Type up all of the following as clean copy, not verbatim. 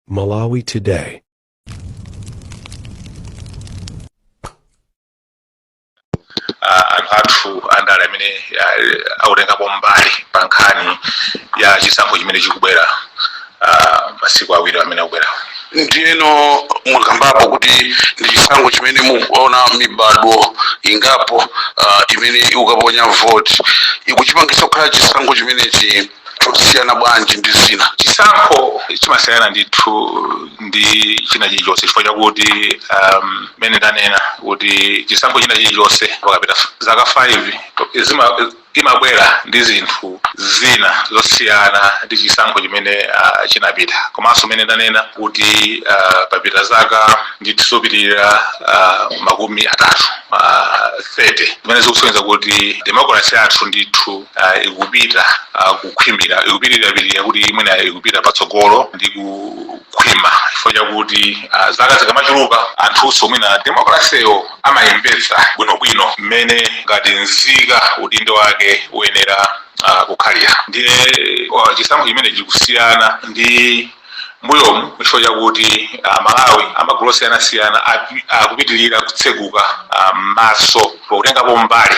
Malawi Today. Anthu athu andale amene akutengapo mbali pa nkhani ya chisankho chimene chikubwera masiku 2 amene akubwera. Ndiyeno mwakambapo kuti ndi chisankho chimene mukuona mibadwo ingapo imene ikukaponya voti. Ikuchipangisa kukhala chisankho chimenechi chosiyana bwanji ndi zina? Chisankho chimasiyana ndithu ndi china chilichonse chifukwa chakuti mmene ndanena kuti chisankho china chilichonse pakapita zaka 5 imabwera ndi zinthu zina zosiyana ndi chisankho chimene chinapita. Komanso mmene ndanena kuti papita zaka ndithu zopitirira 30, 30, zimene zikusonyeza kuti demokrasi yathu ndithu ikupita kukhwimira, ikupitirira kuti mwina ikupita patsogolo ndi kukhwima, chifukwa chakuti zaka zikamachuluka anthunso mwina demokrasiyo amayimvetsa bwinobwino mmene ngati nzika udindo wake uyenera kukhalira. Ndiye chisankho chimene chikusiyana ndi mbuyomu chifukwa chakuti Malawi amagulu osiyanasiyana akupitirira kutseguka m'maso potengapo mbali,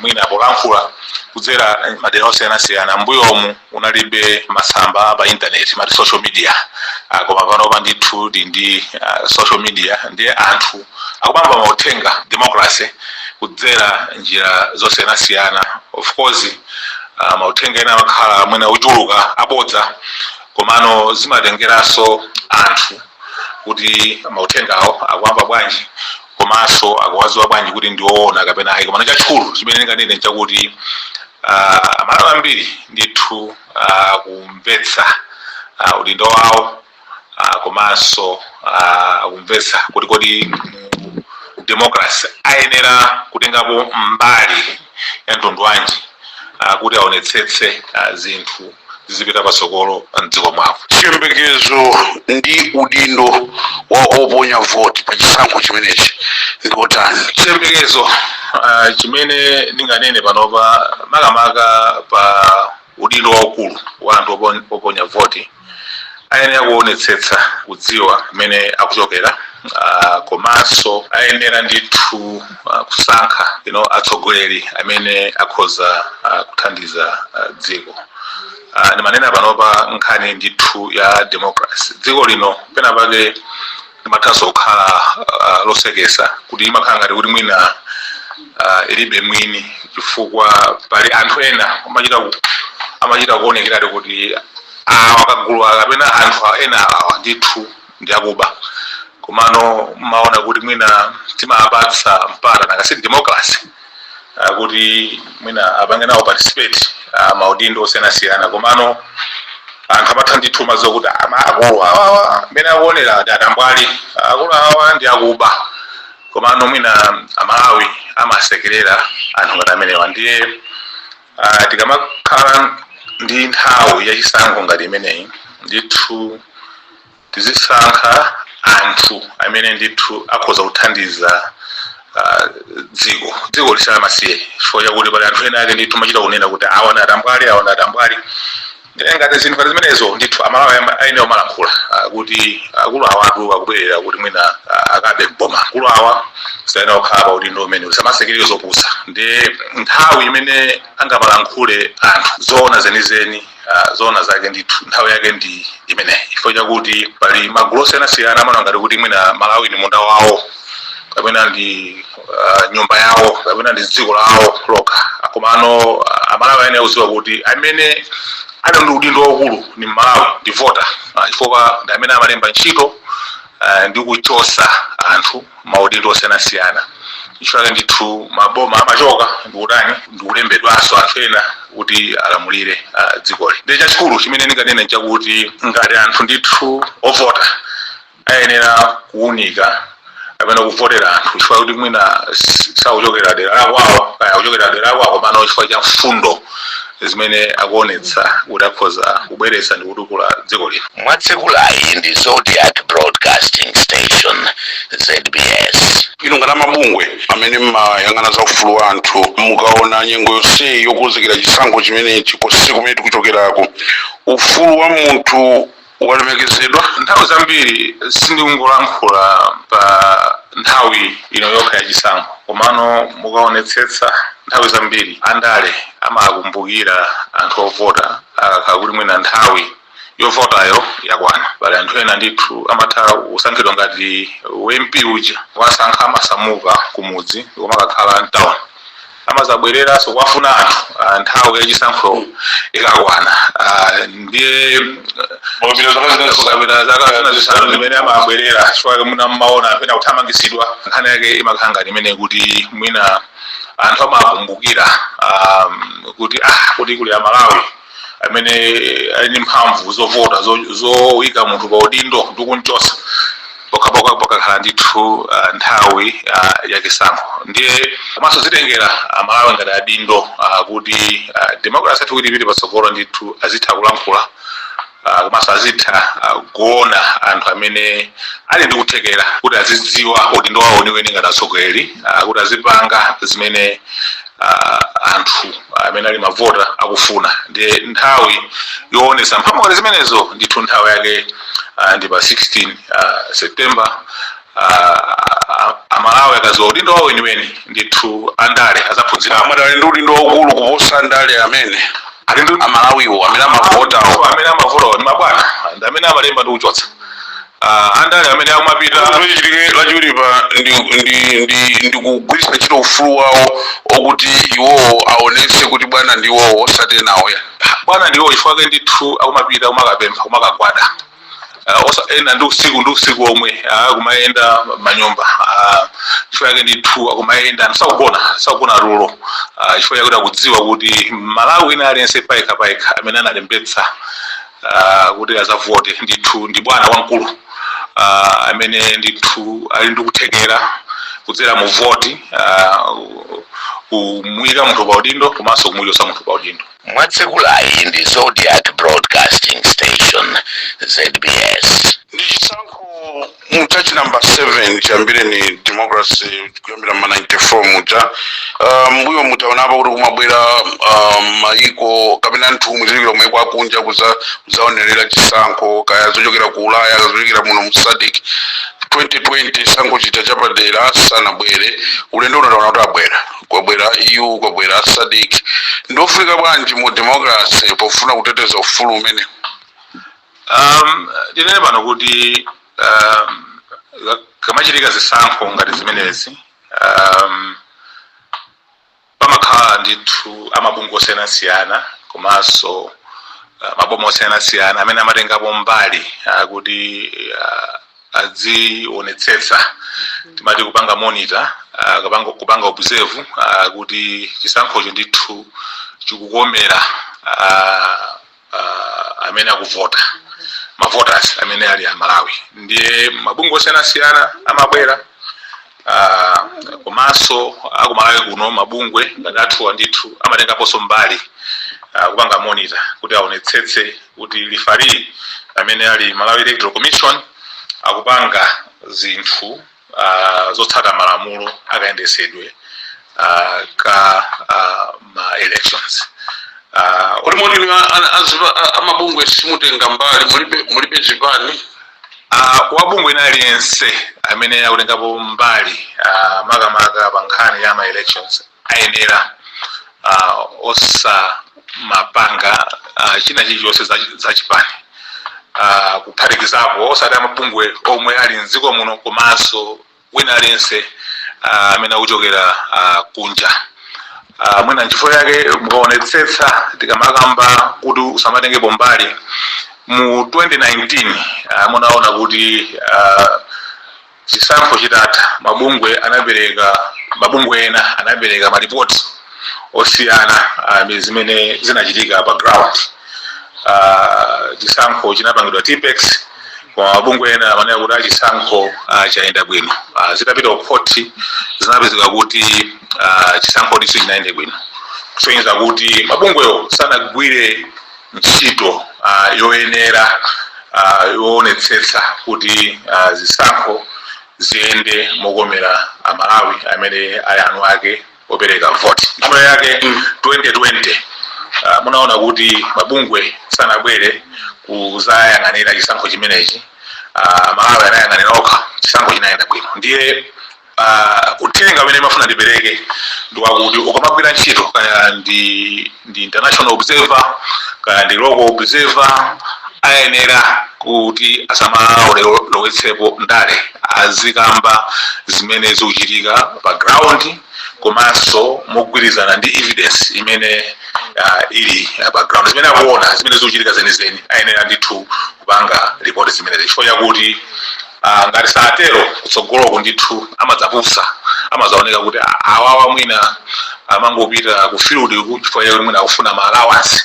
mwina polankhula kudzera madera osiyanasiyana. Mbuyomu unalibe masamba pa internet, mati social media, koma panopa ndithu ndi social media. Ndiye anthu akupamba mauthenga democracy kudzera njira zosiyanasiyana. Of course, mauthenga ena amakhala mwina ochuluka abodza, komano zimatengeranso anthu kuti mauthengawo akuwamba bwanji komanso akuwadziwa bwanji kuti ndi woona kapena ayi. Komano chachikulu chimene ndinganene nchakuti Amalawi ambiri ndithu akumvetsa udindo wawo, komanso akumvetsa kuti kodi mu democracy ayenera kutengapo mbali ya mtundu wanji kuti aonetsetse zinthu zizipita patsogolo mdziko mwawo. Chiyembekezo ndi udindo wa oponya voti pa chisankho chimenechi ndi otani? Chiyembekezo chimene ndinganene panopa, makamaka pa udindo waukulu wa anthu oponya voti, ayenera kuonetsetsa kudziwa kumene akuchokera, komanso ayenera ndithu kusankha atsogoleri amene akhoza kuthandiza dziko. Ndimanena panopa nkhani ndithu ya democracy. Dziko lino pena pake limathanso kukhala losekesa, kuti imakhala ngati kuti mwina ilibe mwini, chifukwa pali anthu ena amachita kuonekeratu kuti awa kagulu aka kapena anthu ena awa ndithu ndi akuba, komano mmaona kuti mwina timapatsa mpata, nanga democracy, kuti mwina apange nawo participate maudindo osiyanasiyana. Komano anthu amatha ndithu madziwa kuti akulu awawa mmene akuonera ndi atambwali, akulu awawa ndi akuba, komano mwina Amalawi amasekerera anthu ngati amenewa. Ndiye tikamakhala ndi nthawi yachisankho ngati imeneyi, ndithu tizisankha anthu amene ndithu akhoza kuthandiza dziko, dziko lisamasiye, chifukwa chakuti pali anthu ena ake ndithu machita kunena kuti awa ndi atambwali, awa ndi atambwali. Ndiye ngati zinthu ngati zimenezo ndithu Amalawi ayenera kumalankhula kuti akulu awatu akubwerera kuti mwina akabe mboma, akulu awa sayenera kukhala pa udindo umene, usamasekerere zopusa. Ndiye nthawi imene angamalankhule anthu zoona zenizeni, zoona zake ndithu, nthawi yake ndi imeneyi, chifukwa chakuti pali magulu osiyanasiyana amaona ngati kuti mwina Malawi ni munda wawo kapena ndi nyumba yawo kapena ndi dziko lawo lokha. Komano Amalawi ayenera kudziwa kuti amene ali ndi udindo waukulu ni Mmalawi, ndi voter, chifukwa ndi amene amalemba ntchito ndi kuchosa anthu maudindo osiyanasiyana. Chifukwa ndithu maboma amachoka ndikutani, ndikulembedwanso anthu ena kuti alamulire dzikoli. Ndiye chachikulu chimene ndinganene nchakuti ngati anthu ndithu ovota ayenera kuwunika kapena kuvotera anthu chifukwa kuti mwina sakuchokera dera lakwawo, kaya akuchokera dera lakwawo, komano chifukwa cha mfundo zimene akuonetsa kuti akhoza kubweretsa ndi kutukula dziko lino. Mwatsekulayi ndi Zodiak Broadcasting Station, ZBS. Inu ngati amabungwe amene mmayang'ana za ufulu wa anthu, mukaona nyengo yonseyi yokonzekera chisankho chimenechi, konse kumene tikuchokerako, ufulu wa munthu Walemekezedwa. Nthawi zambiri sindingolankhula pa nthawi ino yokha yachisankho, komano mukaonetsetsa nthawi zambiri andale amakumbukira anthu ovota akakhala kuti mwina nthawi yovotayo yakwana. Pali anthu ena ndithu amatha kusankhidwa ngati MP uja wasankha, amasamuka kumudzi koma akakhala mtown, amazabwereranso kuwafuna anthu nthawi yachisankho ikakwana. Ndiye Pakapita zaka zina pakapita zaka zina 5 zimene amabwerera, chifukwa mwina mmaona apena kuthamangisidwa. Nkhani yake imakhala ngati imene kuti mwina anthu amakumbukira kuti kuti kuli Amalawi amene ali ndi mphamvu zovota, zoyika munthu pa udindo ndi kumchosa pokhapokha pakakhala ndithu nthawi yachisankho. Ndiye komanso zitengera Amalawi ngati adindo kuti democracy yathu kuti ipite patsogolo, ndithu azitha kulankhula komanso azitha kuona anthu amene ali ndi kuthekera kuti azidziwa udindo wawo weniweni ngati atsogoleri, kuti azipanga zimene anthu amene ali mavota akufuna. Ndiye nthawi yoonesa mphamvu ngati zimenezo ndithu nthawi yake ndi pa 16 September. Amalawi akaziwa udindo wawo weniweni, ndithu andale azaphunzira. Amadali ndi udindo waukulu kuposa andale amene Ali ndi Amalawiwo amene amavotawo. Amene amavotawo ndi mabwana, ndi amene amalemba ndi kuchotsa. Andale amene amapita Chitike lachiwiri pa ndi kugwiritsa ntchito ufulu wawo okuti iwowo aonetse kuti bwana ndi iwowo, osati enawo ya. Bwana ndiwo, chifukwa ndithu akumapita kumakapempha, kumakagwada, osa ena ndi usiku, ndi usiku omwe kumayenda manyumba, chifukwa yake ndithu akumayenda sakugona, sakugona tulo, chifukwa chakuti akudziwa kuti Malawi ina aliyense payekha payekha amene analembetsa kuti azavote ndithu ndi bwana wamkulu amene ndithu ali ndi kuthekera kudzera mu voti kumuyika munthu pa udindo komanso kumuchotsa munthu pa udindo. Mwatsekulayi ndi Zodiac Broadcasting Station, ZBS. Ndi chisankho muchachi number 7 chiyambire ni democracy, kuyambira ma 94 muja. Mbuyo mutaonapo kuti kumabwera maiko kapena nthumwi zochokera kumaiko akunja kuzaonerera chisankho, kaya zochokera ku Ulaya, kaya zochokera muno mu SADC. 2020 chisankho chita chapadera sanabwere. Ulendo uno taona kuti abwera, kwabwera EU, kwabwera SADC. Ndiofunika bwanji mu democracy pofuna kuteteza ufulu umene? Tinene pano kuti kamachitika zisankho ngati zimenezi, pamakhala ndithu amabungwe osiyanasiyana komanso maboma osiyanasiyana amene amatengapo mbali kuti adzionetsetsa, timati kupanga monitor, kupanga observe kuti chisankhocho ndithu chikukomera amene akuvota, mavoters amene ali a Malawi. Ndiye mabungwe osiyanasiyana amabwera, komanso akumalawi kuno mabungwe ngati athuwa ndithu amatengaponso mbali kupanga monitor kuti aonetsetse kuti referee amene ali Malawi Electoral Commission akupanga zinthu zotsata malamulo akayendesedwe ka ma elections. Kodi moti inu amabungwe simutenga mbali, mulibe zipani? Wabungwe ina aliyense amene akutengapo mbali, makamaka pa nkhani ya ma elections, ayenera osamapanga china chilichonse za chipani, kuphatikizapo osati amabungwe omwe ali mdziko muno komanso wina aliyense amene akuchokera kunja. Mwina nchifukwa yake mukaonetsetsa tikamakamba kuti usamatengepo mbali, mu 2019 munaona kuti chisankho chitatha mabungwe anapereka, mabungwe ena anapereka malipoti osiyana zimene zinachitika pa ground. Chisankho chinapangidwa Tipp-Ex, koma mabungwe ena amanena kuti achisankho chayenda bwino. Zitapita ku khoti zinapezeka kuti chisankho ndiso chinayende bwino, kusonyeza kuti mabungwewo sanagwire ntchito yoyenera yoonetsetsa kuti zisankho ziyende mokomera Amalawi amene ali anu ake opereka vote. Ntchito yake 2020 munaona kuti mabungwe sanabwere. Kuzayang'anira chisankho chimenechi, Malawi anayang'anira okha, chisankho chinayenda bwino. Ndiye uthenga umene mafuna ndipereke ndi wakuti ukamagwira ntchito, kaya ndi international observer, kaya ndi local observer, ayenera kuti asamalowetsepo ndale, azikamba zimene zikuchitika pa ground komanso mogwirizana ndi evidence imene ili pa ground, zimene akuona, zimene zikuchitika zenizeni. Ayenera ndithu kupanga ripoti zimenezi, chifukwa chakuti ngati satero, kutsogoloko ndithu amadzapusa, amadzaoneka kuti awawa mwina amangopita ku field ku chifukwa chakuti mwina akufuna ma allowance,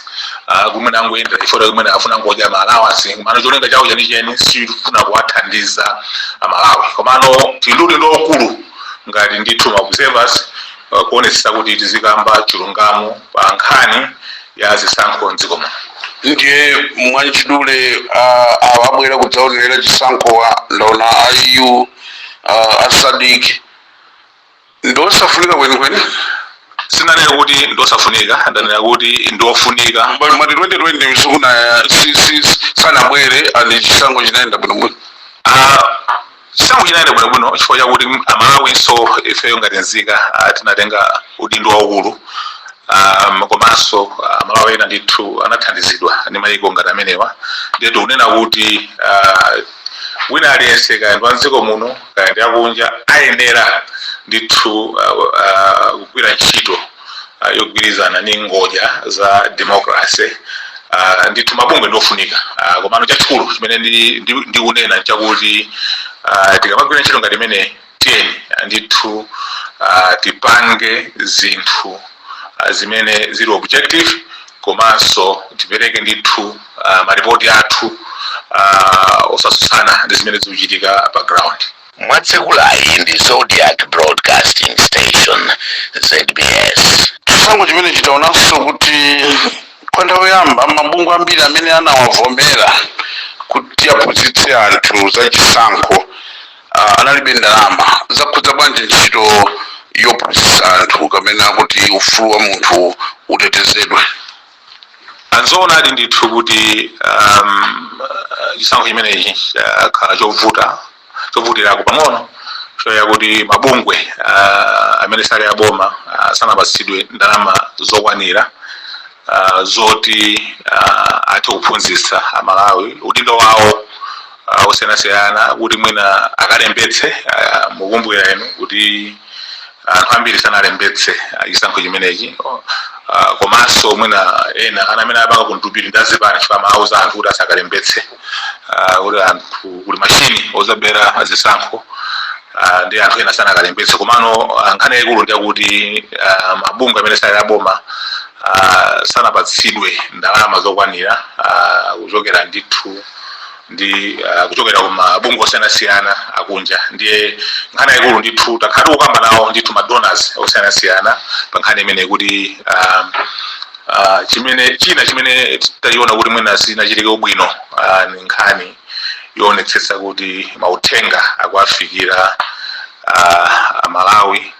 kumene angoyendera chifukwa chakuti mwina afuna ngodya ma allowance, komano cholinga chawo chenicheni sifuna kuwathandiza Amalawi. Komano tili ndi udindo waukulu ngati ndithu ma observers kuonetsetsa kuti tizikamba chilungamo pa nkhani ya zisankho mdziko muno. Ndiye mwachidule, awa abwera kudzaonera chisankhowa, ndaona a EU, a SADC, ndosafunika kwenikweni? Sinanene kuti ndosafunika, ndanena kuti ndofunika. Mwati 2020 sikuna sanabwere and chisankho chinayenda bwinobwino. Ah, chisankho chinayenda bwinobwino chifukwa chakuti Amalawinso ifeyo ngati nzika tinatenga udindo waukulu, komanso Amalawi ena ndithu anathandizidwa ndi mayiko ngati amenewa. Ndiye tikunena kuti wina aliyense, kaya ndi wa mdziko muno, kaya ndi akunja, ayenera ndithu kugwira ntchito yogwirizana ndi ngodya za democracy. Ndithu mabungwe ndiofunika, komano chachikulu chimene ndikunena nchakuti tikamagwira ntchito ngati imene, tiyeni ndithu tipange zinthu zimene zili objective, komanso tipereke ndithu maripoti athu osatsutsana ndi zimene zikuchitika pa ground. Mwatsekulayi ndi Zodiac Broadcasting Station, ZBS. Chisankho chimene chitaonanso kuti kwa nthawi yoyamba mabungwe ambiri amene anawavomera kuti aphunzitse anthu za chisankho analibe ndalama. Zakhudza bwanji ntchito yophunzitsa anthu kapena kuti ufulu wa munthu utetezedwe? Anzoonadi ndithu kuti chisankho chimenechi chakhala chovuta, chovutirako pang'ono, choya kuti mabungwe amene sali aboma sanapatsidwe ndalama zokwanira zoti athe kuphunzitsa Amalawi udindo wawo osiyanasiyana kuti mwina akalembetse. Mukumbukira inu kuti anthu ambiri sanalembetse chisankho chimenechi, komanso mwina ena ana amene apanga contribute ndi azipani, chifukwa amawuza anthu kuti asakalembetse, kuti anthu kuli mashini ozabera zisankho, ndi anthu ena sanakalembetse. Komano nkhani yayikulu ndiyakuti mabungwe amene sali aboma sanapatsidwe ndalama zokwanira kuchokera ndithu ndi kuchokera ku mabungwe osiyanasiyana akunja. Ndiye nkhani yayikulu ndithu, takhala tikukamba nawo ndithu ma donors osiyanasiyana pa nkhani imene kuti chimene china chimene tachiona kuti mwina sinachitike bwino ni nkhani yoonetsetsa kuti mauthenga akuafikira Amalawi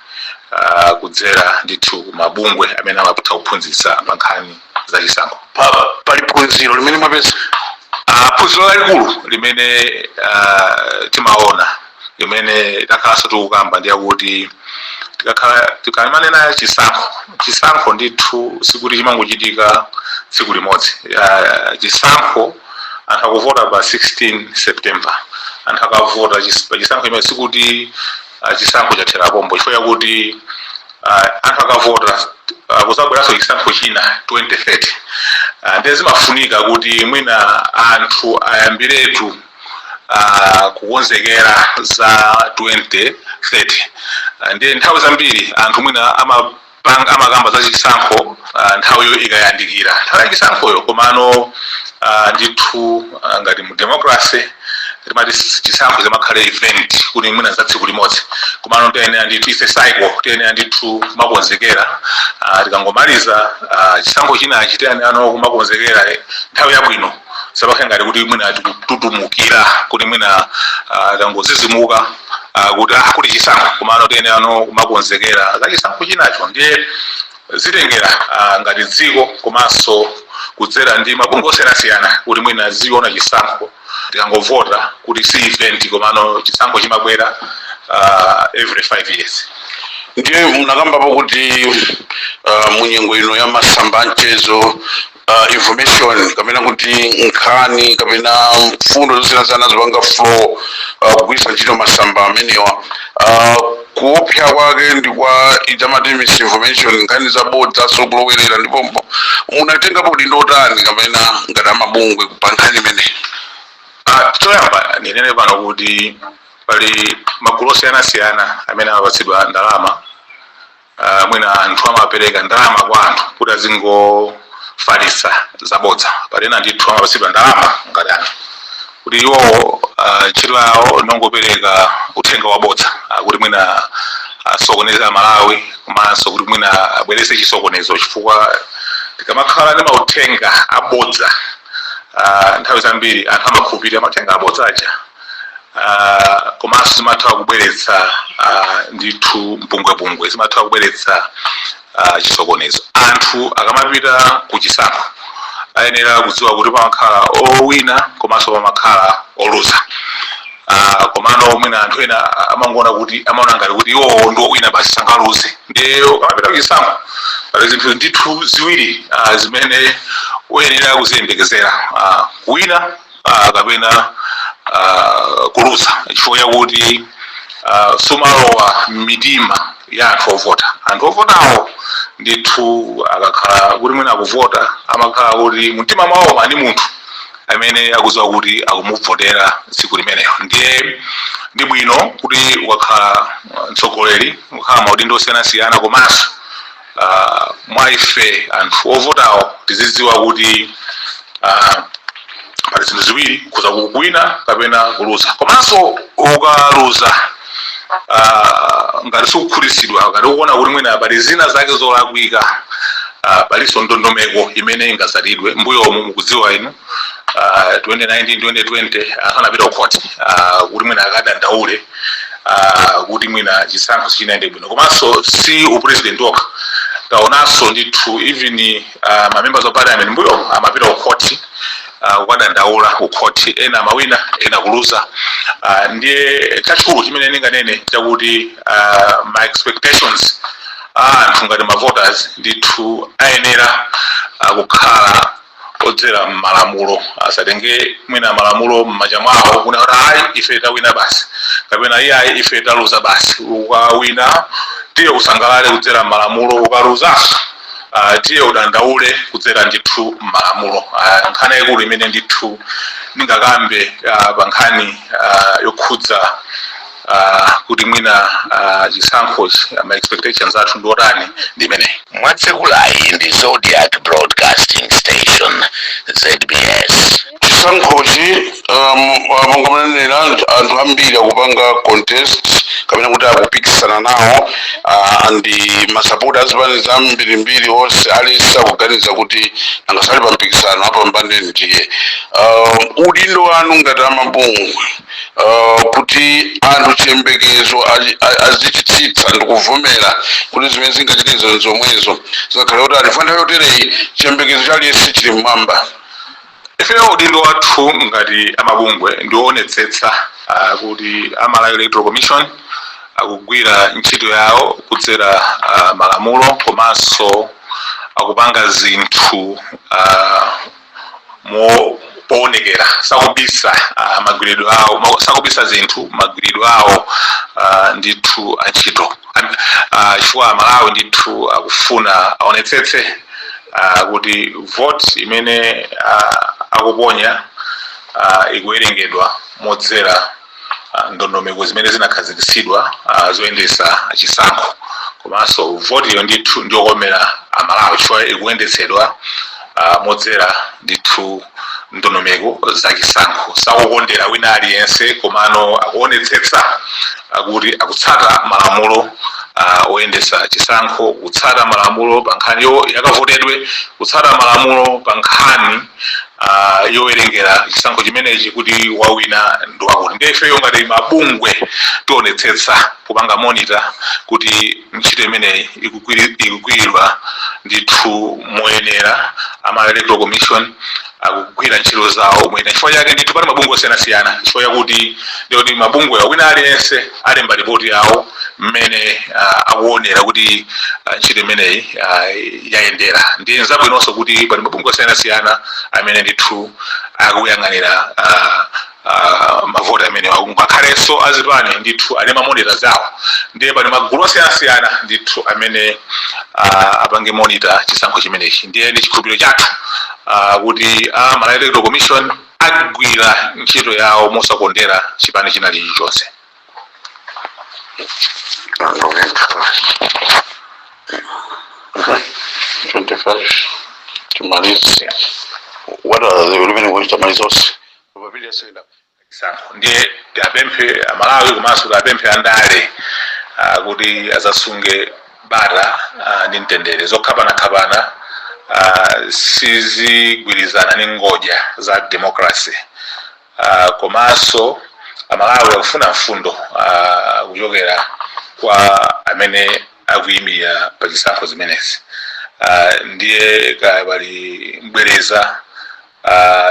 kudzera ndithu ku mabungwe amene amatha kuphunzitsa pa nkhani za chisankho. Pali phunziro limene mwapeza? Phunziro lalikulu limene timaona, limene takhalanso tikukamba, ndi yakuti tikakhala tikamanena chisankho, chisankho ndithu sikuti chimangochitika tsiku limodzi. Chisankho anthu akuvota pa 16 September, anthu akavota pa chisankho chimene, sikuti chisankho chathera pompo, chifukwa chakuti anthu akavota, kuzabweranso chisankho china 2030. Ndiye zimafunika kuti mwina anthu ayambiretu kukonzekera za 2030. Ndiye nthawi zambiri anthu mwina amakamba za chisankho nthawiyo ikayandikira, nthawi ya chisankhoyo. Komano ndithu ngati mu democracy timati chisankho chimakhale event kuti mwina za tsiku limodzi, komano tiyenera ndithu, it's a cycle, tiyenera ndithu kumakonzekera. Tikangomaliza chisankho chinachi, tiyenera kumakonzekera nthawi yabwino, sapakhale ngati kuti mwina tikututumukira, kuti mwina tangozizimuka kuti kuli chisankho. Komano tiyenera kumakonzekera za chisankho chinacho. Ndiye zitengera ngati dziko komanso Kudzera ndi mabungwe osiyanasiyana, kuti mwina aziona chisankho tikangovota kuti si event, komano chisankho chimabwera every 5 years. Ndiye munakambapo kuti munyengo ino ya masamba amchezo, information kapena kuti nkhani kapena mfundo zosiyanasiyana zipanga flow kugwiritsa ntchito masamba amenewa. Kuopsa kwake ndi kwa ijamati misinformation, nkhani zabodza sokulowerera, ndipo munatengapo udindo otani kapena ngati amabungwe pa nkhani imeneyi? Choyamba ndinene pano kuti pali magulu osiyanasiyana amene amapatsidwa ndalama. Mwina anthu amapereka ndalama kwa anthu kuti azingofalitsa zabodza. Palena ndithu amapatsidwa ndalama ngati anthu kuti iwowo ntchito yawo nongopereka uthenga wabodza, kuti mwina asokoneza Malawi, komanso kuti mwina abweretse chisokonezo, chifukwa tikamakhala ndi mauthenga abodza, nthawi zambiri anthu amakhulupirira mauthenga abodza aja, komanso zimatha kubweretsa ndithu mpungwepungwe, zimatha kubweretsa chisokonezo. Anthu akamapita ku chisankho ayenera kudziwa kuti pamakhala owina komanso pamakhala oluza. Komano mwina anthu ena amangoona kuti, amaona ngati kuti iwowo ndi owina basi, sangaluze. Ndiye ukamapita ku chisankho pali zinthu ndithu ziwiri zimene uyenera kuziyembekezera: kuwina kapena kuluza, chifukwa chakuti sumalowa m'mitima ya anthu ovota. Anthu ovotawo ndithu akakhala kuti mwina akuvota, amakhala kuti mumtima mwawo ani munthu amene akudziwa kuti akumuvotera tsiku limenelo. Ndiye ndi bwino kuti ukakhala mtsogoleri, ukakhala maudindo osiyanasiyana, komanso mwa ife anthu ovotawo tizidziwa kuti pali zinthu ziwiri: kuza kuwina kapena kuluza. Komanso ukaluza, ngati sikukhutitsidwa, ngati ukuona kuti mwina pali zina zake zolakwika, palinso ndondomeko imene ingatsatidwe. Mbuyomu mukudziwa inu, 2019, 2020, anthu anapita ku court kuti mwina akadandaule kuti mwina chisankho sichinayende bwino. Komanso si upresident okha, taonanso ndithu even ma members of parliament mbuyomu amapita ku court kukadandaula ku court, ena amawina, ena kuluza. Ndiye chachikulu chimene ndinganene chakuti ma expectations a anthu ngati ma voters ndithu ayenera kukhala odzera m'malamulo, asatenge mwina malamulo m'manja mwawo kuna kuti ayi, ife tawina basi, kapena iye ayi, ife taluza basi. Ukawina tiye usangalale kudzera m'malamulo, ukaluzanso tiye udandaule kudzera ndithu m'malamulo. Nkhani yayikulu imene ndithu ndingakambe pa nkhani yokhudza kuti mwina chisankhochi, ma expectations athu ndi otani, ndi imeneyi. Mwatsekulayi ndi Zodiac Broadcasting Station, ZBS. Chisankhochi, monga manenera, anthu ambiri akupanga contest kapena kuti akupikisana nawo, ndi masapota azipani zambirimbiri onse alesi akuganiza kuti angasali pa mpikisano apambane. Ndiye udindo wanu ngati amabungwe kuti anthu chiyembekezo azichitsitsa ndikuvomera kuti zimene zingachitizo nzomwezo zingakhale kuti alifa nthawi yotereyi chiyembekezo cha aliyense chili mmwamba? Ifeyo udindo wathu ngati amabungwe ndionetsetsa kuti a Malawi Electoral Commission akugwira ntchito yawo kudzera malamulo, komanso akupanga zinthu mo poonekera, sakubisa magwiridwe awo, sakubisa zinthu, magwiridwe awo ndithu antchito, chifukwa Malawi ndithu akufuna aonetsetse kuti vote imene akuponya ikuwerengedwa modzera ndondomeko zimene zinakhazikitsidwa zoyendetsa chisankho, komanso vote iyo ndithu ndiyokomera Amalawi chifukwa ikuyendetsedwa modzera ndithu ndondomeko za chisankho. Sakukondera wina aliyense, komano akuonetsetsa kuti akutsata malamulo oyendetsa chisankho, kutsata malamulo pa nkhani yakavotedwe, kutsata malamulo pa nkhani Yowerengera chisankho chimenechi kuti wawina ndi wakuti. Ndiye ifeyo ngati mabungwe tionetsetsa kupanga monitor kuti ntchito imeneyi ikugwiridwa ndithu moyenera, ama Electoral Commission akugwira ntchito zawo moyenera. Chifukwa chake ndithu pali mabungwe osiyanasiyana, chifukwa chakuti ndikuti mabungwe wina aliyense alemba ripoti yawo mmene akuonera kuti ntchito imeneyi yayendera. Ndiye nzabwinonso kuti pali mabungwe osiyanasiyana amene ndithu akuyang'anira mavoti amene, ngakhalenso azipani ndithu ali ma monitor zawo. Ndiye pali magulu osiyanasiyana ndithu amene apange monitor chisankho chimenechi. Ndiye ndi chikhulupiriro chathu kuti Malawi Electoral Commission agwira ntchito yawo mosakondera chipani china chilichonse. Ndopempha 25 timalize. What are the remaining ones? Tamalize onse papili asenda. Chisankho, ndiye tiapemphe Amalawi komanso tiapemphe andale kuti azasunge bata ndi mtendere. Zokhapanakhapana sizigwirizana ndi ngodya za democracy. Komanso Amalawi akufuna mfundo kuchokera kwa amene akuyimirira pa zisankho zimenezi. Ndiye kaya pali mbwereza,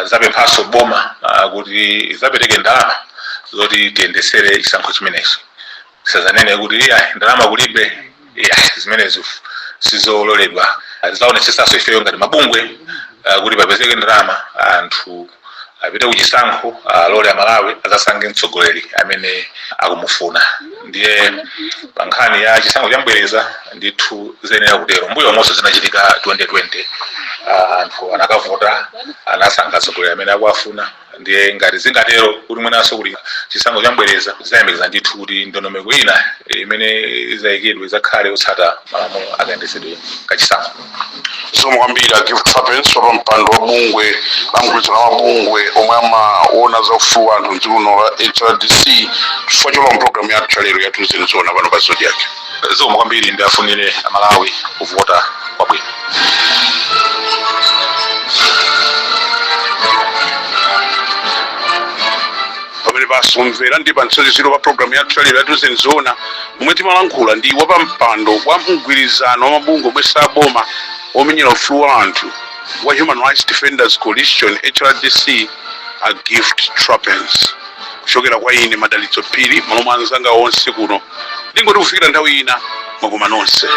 zapemphanso boma kuti zapereke ndalama zoti tiyendesere chisankho chimenechi. Sazanene kuti iya, ndalama kulibe, iya, zimenezo sizololedwa. Zaonetsetsanso ifeyo ngati mabungwe kuti papezeke ndalama, anthu apite kuchisankho, alole Amalawi azasankhe mtsogoleri amene akumufuna. Ndiye pa nkhani ya chisankho cha mbwereza ndithu ziyenera kutero. Mbuyo monso zinachitika 2020, anthu anakavota, anasankha atsogoleri amene akuwafuna. Ndiye ngati zingatero kuti mwinanso kuli chisankho cha mbwereza, zayembekeza ndithu kuti ndondomeko ina imene izayikidwe izakhale yotsata malamulo akayendetsedwe kachisankho. Zikomo kwambiri a Gift Trapence, wa pampando wa bungwe la mgwirizano wa mabungwe omwe amaona za ufulu wa anthu mdziko muno la HRDC, chifukwa cholowa mpulogalamu yathu yalero ya Tiuzeni Zoona pano pa Zodiak. Zikomo kwambiri, ndi afunire Amalawi kuvota kwabwino. Pamene pasomvera ndi pa mtsiriziro pa programu yathu yalero ya Tiuzeni Zoona, momwe timalankhula ndi wapampando wa mgwirizano wa mabungwe omwe saboma omenyera ufulu wa anthu wa Human Rights Defenders Coalition, HRDC, a Gift Trapence. Kuchokera kwa ine Madalitso Phiri, malo mwa anzanga onse kuno, ndingoti kufikira nthawi ina, mwakoma nonse.